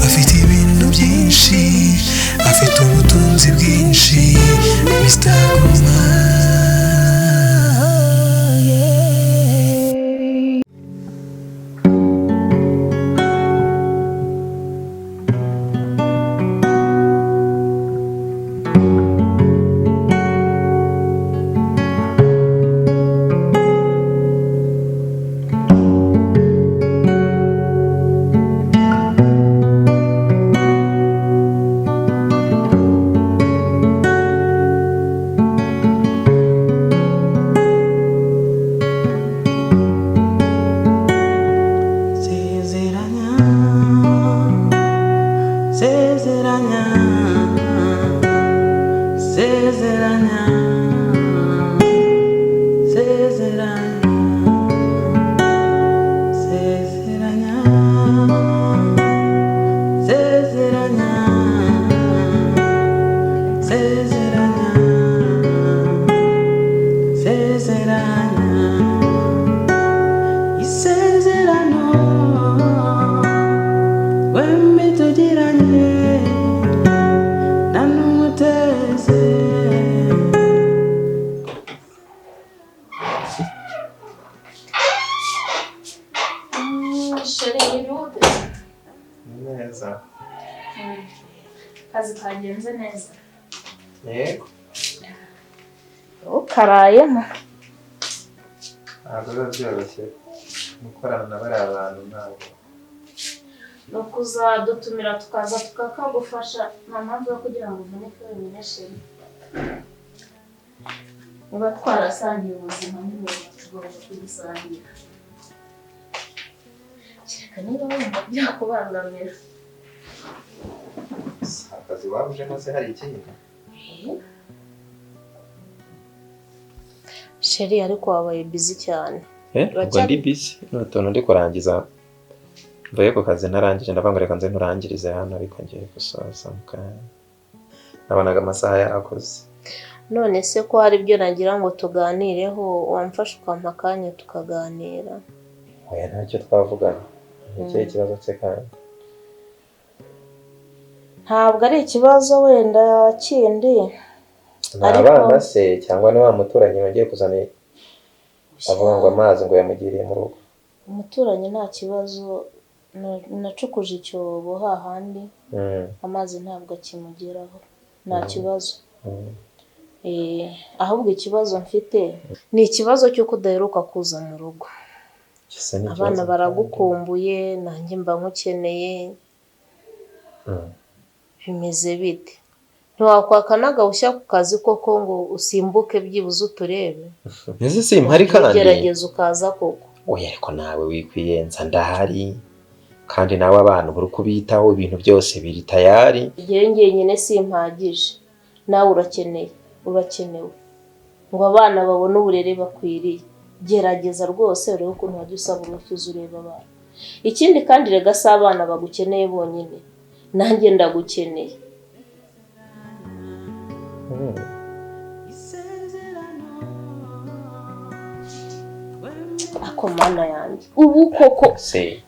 Afite ibintu byinshi, afite ubutunzi bwinshi, Mr. Guma. Sezeranya, sezeranya, sezeranya, sezeranya, sezeranya, sezeranya, sezeranya, sezeranya. Isezerano wembi tugiranye nta n'umwe uteze. Chéri, wihute. Neza. Akazi kagenze neza. Yego. Ukarayemo. Ntabwo biba byoroshye gukorana na bariya bantu, ntabwo. Ni ukuzadutumira tukaza tukakagufasha, nta mpamvu yo kugira ngo uvunike wenyine, chéri. Niba twarasangiye ubuzima n'ibintu tugomba kugisangira. Kereka niba wumva byakubangamira. Akazi waba ujemo se hari ikindi? Chéri, ariko wabaye busy cyane. Ubwo ndi busy, ni utuntu ndi kurangiza. Mvuye ku kazi ntarangije, ndavuga ngo reka nze nturangirize hano, ariko ngiye gusoza mu kanya. Nabonaga amasaha yakoze. None se ko hari ibyo nagira ngo tuganireho, wamfasha ukampa akanya tukaganira? Oya, ntacyo twavugana. Ni ikihe kibazo se kandi? Ntabwo ari ikibazo wenda kindi. Ni abana se cyangwa ni wa muturanyi wagiye kuzana avuga ngo amazi ngo yamugiriye mu rugo? Umuturanyi nta kibazo, nacukuje icyobo hahandi, amazi ntabwo akimugeraho, nta kibazo. Ahubwo ikibazo mfite ni ikibazo cy'uko udaheruka kuza mu rugo. Abana baragukumbuye, nanjye mba nkukeneye. Bimeze bite? Ntiwakwaka n'agahushya ku kazi koko ngo usimbuke byibuze uturebe? Ese simpari kandi? Gerageza ukaza koko. Oya, ariko nawe wikwiyenza, ndahari kandi nawe abantu buri kubitaho, ibintu byose biri tayari. Igihe njyenyine simpagije, nawe urakeneye, urakenewe ngo abana babone uburere bakwiriye. Gerageza rwose urebe ukuntu wajya usaba uruhushya ureba abana. Ikindi kandi rega si abana bagukeneye bonyine, nanjye ndagukeneye. Ako mana yanjye, ubu koko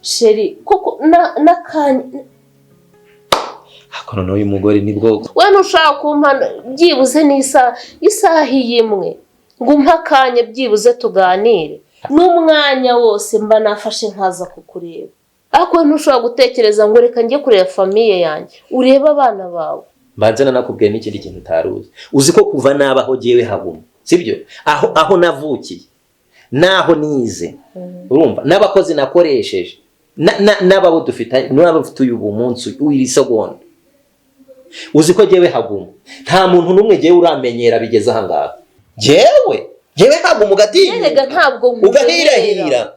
chéri koko n'akanya. Ako noneho uyu mugore nibwo we ntushaka kumpa byibuze n'isaha imwe ngo umpe akanya byibuze tuganire, n'umwanya wose mba nafashe nkaza kukureba. Ariko ntushobora gutekereza ngo reka njye kureba famille yanjye, urebe abana bawe. Mbanze nanakubwiye n'ikindi kintu utaruzi. Uzi ko kuva nabaho jyewe Haguma, sibyo? Aho navukiye, naho nize, urumva n'abakozi nakoresheje, n'ababo dufite, n'abo mfite uyu munsi w'iri segonda. Uzi ko jyewe Haguma nta muntu n'umwe jyewe uramenyera bigeze aha ngaha. Jyewe Haguma ugatinyuka, ugahirahira.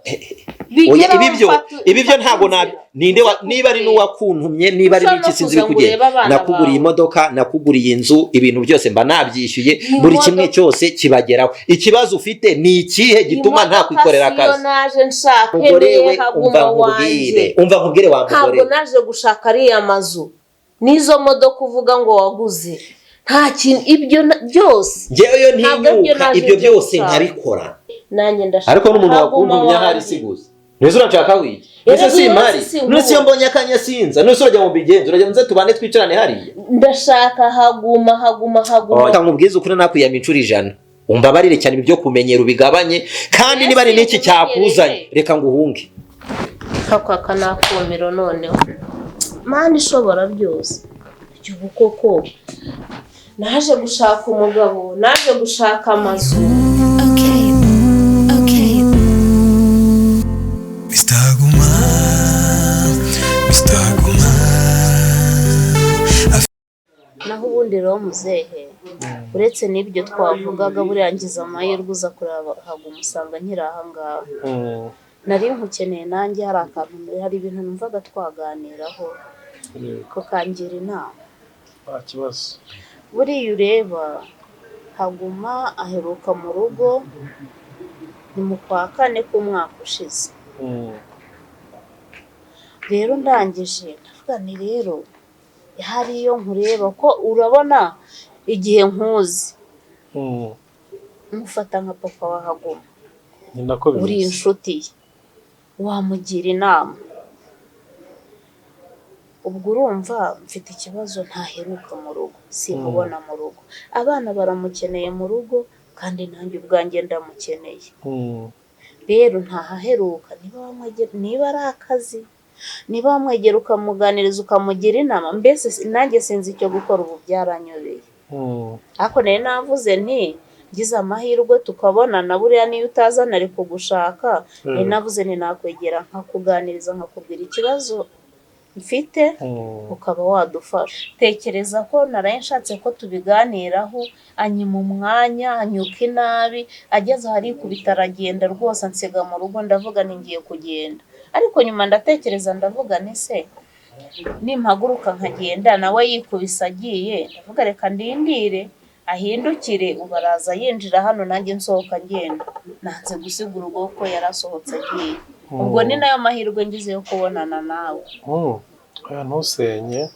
Ibi byo ntabwo ninde niba ari n'uwakuntumye, niba ari n'iki sinzi bikugenda. Nakuguriye imodoka, nakuguriye inzu, ibintu byose mba nabyishyuye, buri kimwe cyose kibageraho. Ikibazo ufite ni ikihe gituma ntakwikorera akazi? Mugore we, umva nkubwire wa mugore. Ntabwo naje gushaka ariya mazu n'izo modoka uvuga ngo waguze, nta kintu ibyo byose. Njyewe yo ntinyuka ibyo byose nkabikora. Nanjye ndashaka. Ariko n'umuntu wakuntumye ahari si gusa. Nese uranshaka wiki? Nese Erega si uyu imari? munsi si Nese iyo mbonye akanya sinza? Nese urajya mu bigenzi, urajya nze tubane twicarane hariya? Ndashaka Haguma, Haguma, Haguma. Reka nkubwize ukuri, nakwiyama inshuro 100. Umbabarire cyane, ibyo kumenyera ubigabanye, kandi niba ari n'iki cyakuzanye, reka nguhunge. Aka nakumiro noneho. Mana ishobora byose, ubu koko naje gushaka umugabo, naje gushaka amazu. Okay. Okay. Mr. Guma, Mr. Guma. Naho ubundi rero muzehe, uretse n'ibyo twavugaga, buriya ngize amahirwe uza kureba Haguma, usanga nkiri ahangaha. Nari nkukeneye nanjye, hari akantu, hari ibintu numvaga twaganiraho, kukangira inama. Nta kibazo. Buriya ureba Haguma aheruka mu rugo ni mu kwa kane k'umwaka ushize. Rero ndangije ndavuga nti rero hariyo nkureba ko urabona igihe nkuzi, mufata nka papa wa Haguma. Ni nako Uri bimeze. inshuti ye, wamugira inama. Ubwo urumva mfite ikibazo, ntaheruka mu rugo, simubona mu rugo, abana baramukeneye mu rugo, kandi nanjye ubwanjye ndamukeneye. Rero ntahaheruka. Niba wamwegera, niba ari akazi, niba wamwegera ukamuganiriza, ukamugira inama, mbese nanjye sinzi icyo gukora ubu, byaranyobeye. Ariko nari navuze nti ngize amahirwe tukabonana, buriya niyo utaza nari kugushaka. Nari navuze nti nakwegera nkakuganiriza, nkakubwira ikibazo mfite, ukaba wadufasha. Tekereza ko naraye nshatse ko tubiganiraho, anyima umwanya, anyuka inabi, ageze aho arikubita aragenda rwose, ansiga mu rugo. Ndavuga nti ngiye kugenda, ariko nyuma ndatekereza, ndavuga nti se nimpaguruka nkagenda nawe yikubise agiye? Ndavuga reka ndindire ahindukire, ubu araza yinjira hano nanjye nsohoka ngenda. Nanze gusiga urugo kuko yarasohotse agiye. Ubwo ni nayo mahirwe ngize yo kubonana nawe. Oya, ntusenye,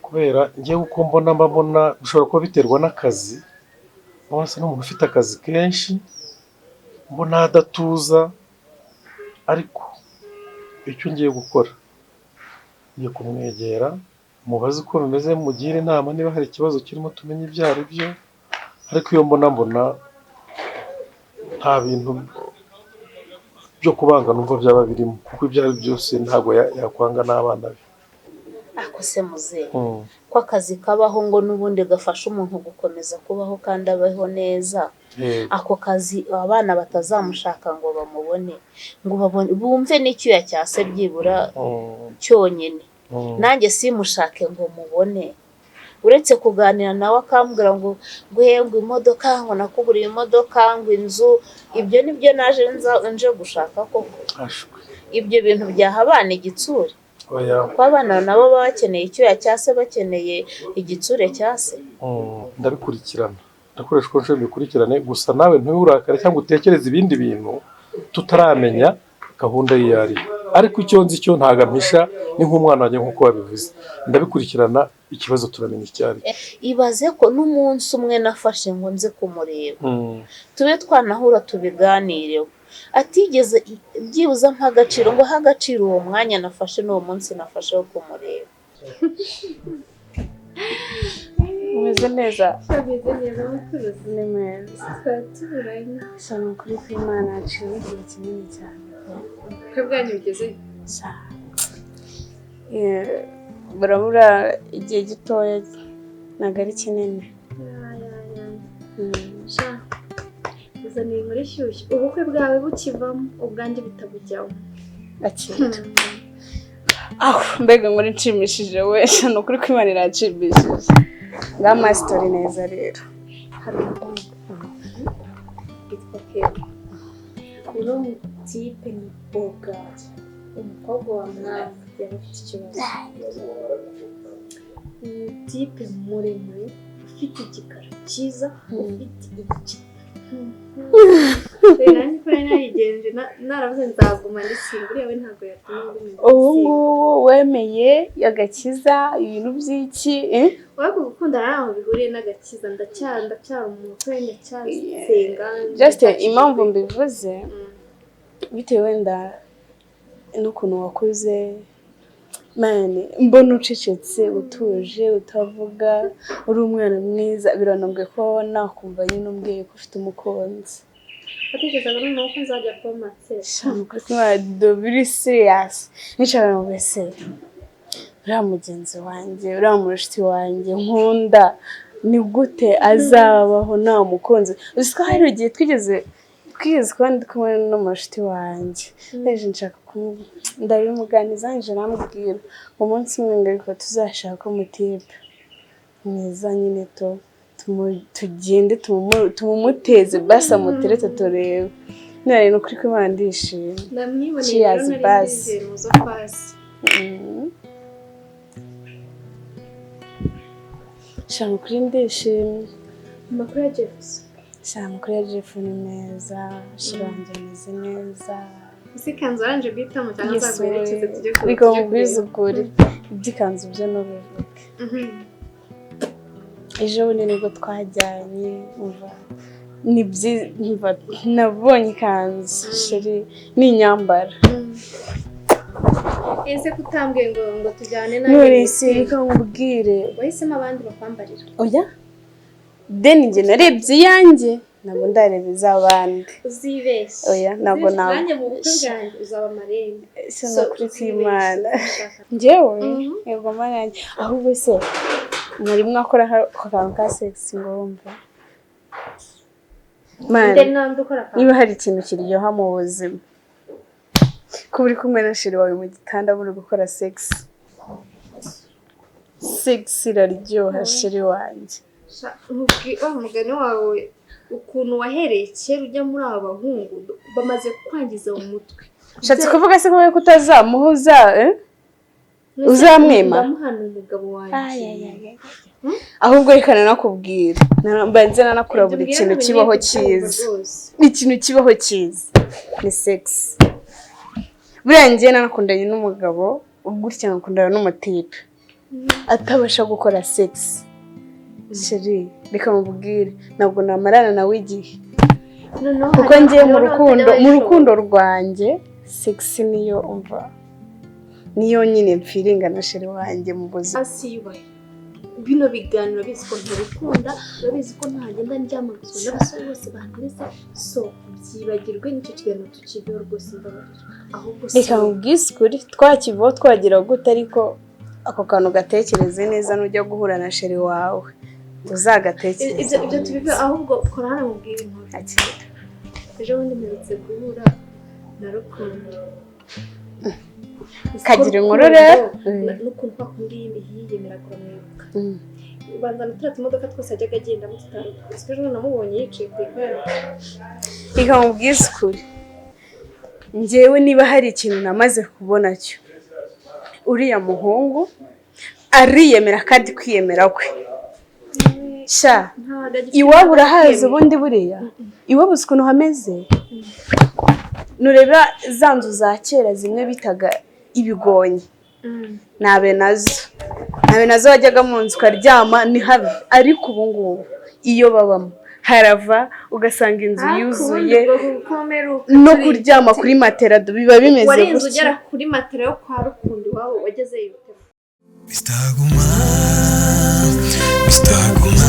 kubera ngewe uko mbona, mba mbona bishobora kuba biterwa n'akazi. Mbona asa n'umuntu ufite akazi kenshi, mbona adatuza. Ariko icyo ngiye gukora, ngiye kumwegera, mubaze uko bimeze, mugire inama, niba hari ikibazo kirimo tumenye ibyo ari byo. Ariko iyo mbona, mbona nta bintu byo kubanga numva byaba birimo, kuko ibyo ari byo byose ntabwo yakwanga n'abana be. Ako se muzehe, ko akazi kabaho ngo n'ubundi gafasha umuntu gukomeza kubaho kandi abeho neza, ako kazi abana batazamushaka ngo bamubone, ngo babone, bumve n'icyuya cya se byibura cyonyine, nanjye simushake ngo mubone, uretse kuganira nawe akambwira ngo he, ngo imodoka, ngo nakuguriye imodoka, ngo inzu, ibyo nibyo naje nje gushaka koko? Ashwi. Ibyo bintu byaha abana igitsure? Oya. Kuko abana nabo baba bakeneye icyuya cya se, bakeneye igitsure cya se. Ndabikurikirana, ndakoresha uko nshoboye mbikurikirane. Gusa nawe nturakare cyangwa utekereze ibindi bintu tutaramenya gahunda ye iyo ari yo. Ariko icyo nzi cyo, ntabwo ampisha, ni nk'umwana wanjye nk'uko wabivuze. Ndabikurikirana, ikibazo turamenya icyo ari cyo. Ibaze ko n'umunsi umwe nafashe ngo nze kumureba, tube twanahura tubiganireho, atigeze byibuze mpa agaciro, ngo ahe agaciro uwo mwanya nafashe n'uwo munsi nafashe wo kumureba. Umeze neza? Ameze neza, abacuruzi? Ni meza. Twaba tuburanye. Sha, ni ukuri kw'Imana haciyeho igihe kinini cyane pe. Ubukwe bwanyu bugeze? Sha, burabura igihe gitoya, ntabwo ari kinini. Sha, uzaniye inkuru ishyushye. Ubukwe bwawe bukivamo, ubwanjye butabujyaho. Akira aho, mbega inkuru nshimishije we! Sha, ni ukuri kw'Imana iranshimishije. Ngaho masitori neza rero. Hari umuhungu witwa Kevin. Uno mutipe ni bogari, umukobwa wa mwanga yaba afite ikibazo. Umutipe muremure, ufite igikara cyiza, ufite igice. Nanjye ko nari narigenje, naravuze nzaguma ndisinga, uriya we ntabwo yatuma nguma. Ubu ngubu wemeye agakiza, ibintu by'iki, eh? Wowe gukundana ntaho bihuriye n'agakiza. Ndacyari umukwe, ndacyasenga. Just ndacyakijijwe. impamvu mbivuze, bitewe wenda N'ukuntu wakuze man, mbona ucecetse, utuje, utavuga, uri umwana mwiza. Biranambwiye ko nakumva nyine umbwiye ko ufite umukunzi. Watekerezaga noneho ko nzajya kuba mansera? Biri serious, nicara ngo ese uriya mugenzi wanjye, uriya mushuti wanjye nkunda, ni gute azabaho nta mukunzi? Uzi ko hari igihe twigeze kuba ndi kumwe n'umushuti wanjye, ejo nshaka ndabimuganiza, nje namubwira umunsi umwe ngo ariko tuzashaka umutipe mwiza nyine, tugende tumumuteze, basi amuterete turebe. None ni ukuri ko Imana, ndishimye. Ndamwiboneye. Cheers, Rero nari basi. ndizeye muzo pasi. Shaka kuri, ndishimye. Amakuru ya Jefferson? Shaka amakuru ya Jeff ni meza, shira wanjye ameze neza. Ese ikanzu waranje guhitamo cyangwa Yesu nzaguherekeze tujye we, reka tujye mubwize kureba? ukuri, iby'ikanzu byo ntubivuge. Ejo bundi nibwo twajyanye, umva ni byiza, umva nabonye ikanzu chéri, ni inyambara. Ese kutambwiye ngo tujyane nawe? None se reka nkubwire. Wahisemo abandi bakwambarira? Oya, deni njye narebye iyanjye, ntabwo ndareba iz'abandi. Uzibeshye. Oya, ntabwo Uzibeshye. ntabwo. Nanjye mu bukwe bwanjye uzaba amarenga. Ese So, ni ukuri uzibeshye, kw'Imana. uzashaka. Njyewe yego mana yanjye, ahubwo se mwari mwakora ako kantu ka sex ngo wumve? Man, Ndari n'abandi ukora akantu. niba hari ikintu kiryoha mu buzima, kuba uri kumwe na chéri wawe mu gitanda muri gukora sex. Sex iraryoha, chéri wanjye. Wa mugani wawe, ukuntu wahereye kera ujya muri aba bahungu bamaze kwangiza mu mutwe. Ushatse kuvuga se ko utazamuhuza, eh? Uzamwima? Ndamuhana umugabo wanjye. Ahubwo reka nanakubwira, mbanze nanakura buri Ibyo kintu ubwira kibaho ntabwo nkeneye kubyumva cyiza. rwose. Ikintu kibaho cyiza ni sex. Buriya njye nanakundanye n'umugabo gutya, nkakundana n'umutipe atabasha gukora sex, chéri, reka mubwire, ntabwo namarana nawe igihe. Noneho Kuko ngiye mu hariho rukundo, n'abatajya mu bayishobora. rukundo rwanjye sex niyo, umva, niyo nyine mfeelinga na chéri wanjye mu buzima. Hasi yubahe bino biganiro, urabizi ko ntabikunda, urabizi ko ntagenda ndyamaguzwa n'abasore bose banterese, so byibagirwe n'icyo kiganiro tukiveho rwose, mbabarira ahubwo si Reka nkubwise ukuri, twakivaho twagira gute, ariko ako kantu gatekereze neza, nujya guhura na chéri wawe uzagatekereze. Ibyo tubive, ahubwo kora hano mubwire inkuru. Akira. Ejo bundi mperutse guhura na Rukundo. Kagira inkuru rero. N'ukuntu kwa kundi yiyemeraga, uramwibuka? Ubanza na turiya tumodoka twose yajyaga agendamo tutari, ejo namubonye yicaye ku igare. Reka nkubwise ukuri, njyewe niba hari ikintu namaze kubona cyo, uriya muhungu ariyemera, kandi kwiyemera kwe sha, Ntabwo agifite iwabo urahazi. kwiyemera. Ubundi buriya iwabo uzi ukuntu hameze? Nureba za nzu za kera zimwe bitaga ibigonyi, nabe nazo wajyaga mu nzu ukaryama ni habi, ariko ubu ngubu iyo babamo harava ugasanga inzu Ariko yuzuye. ubundi ubwo kumeruka No kuryama kuri matera biba bimeze warinze gutya. ugera kuri matera yo kwa Rukundo iwabo wagezeyo ute? Mr. Guma, Mr. Guma.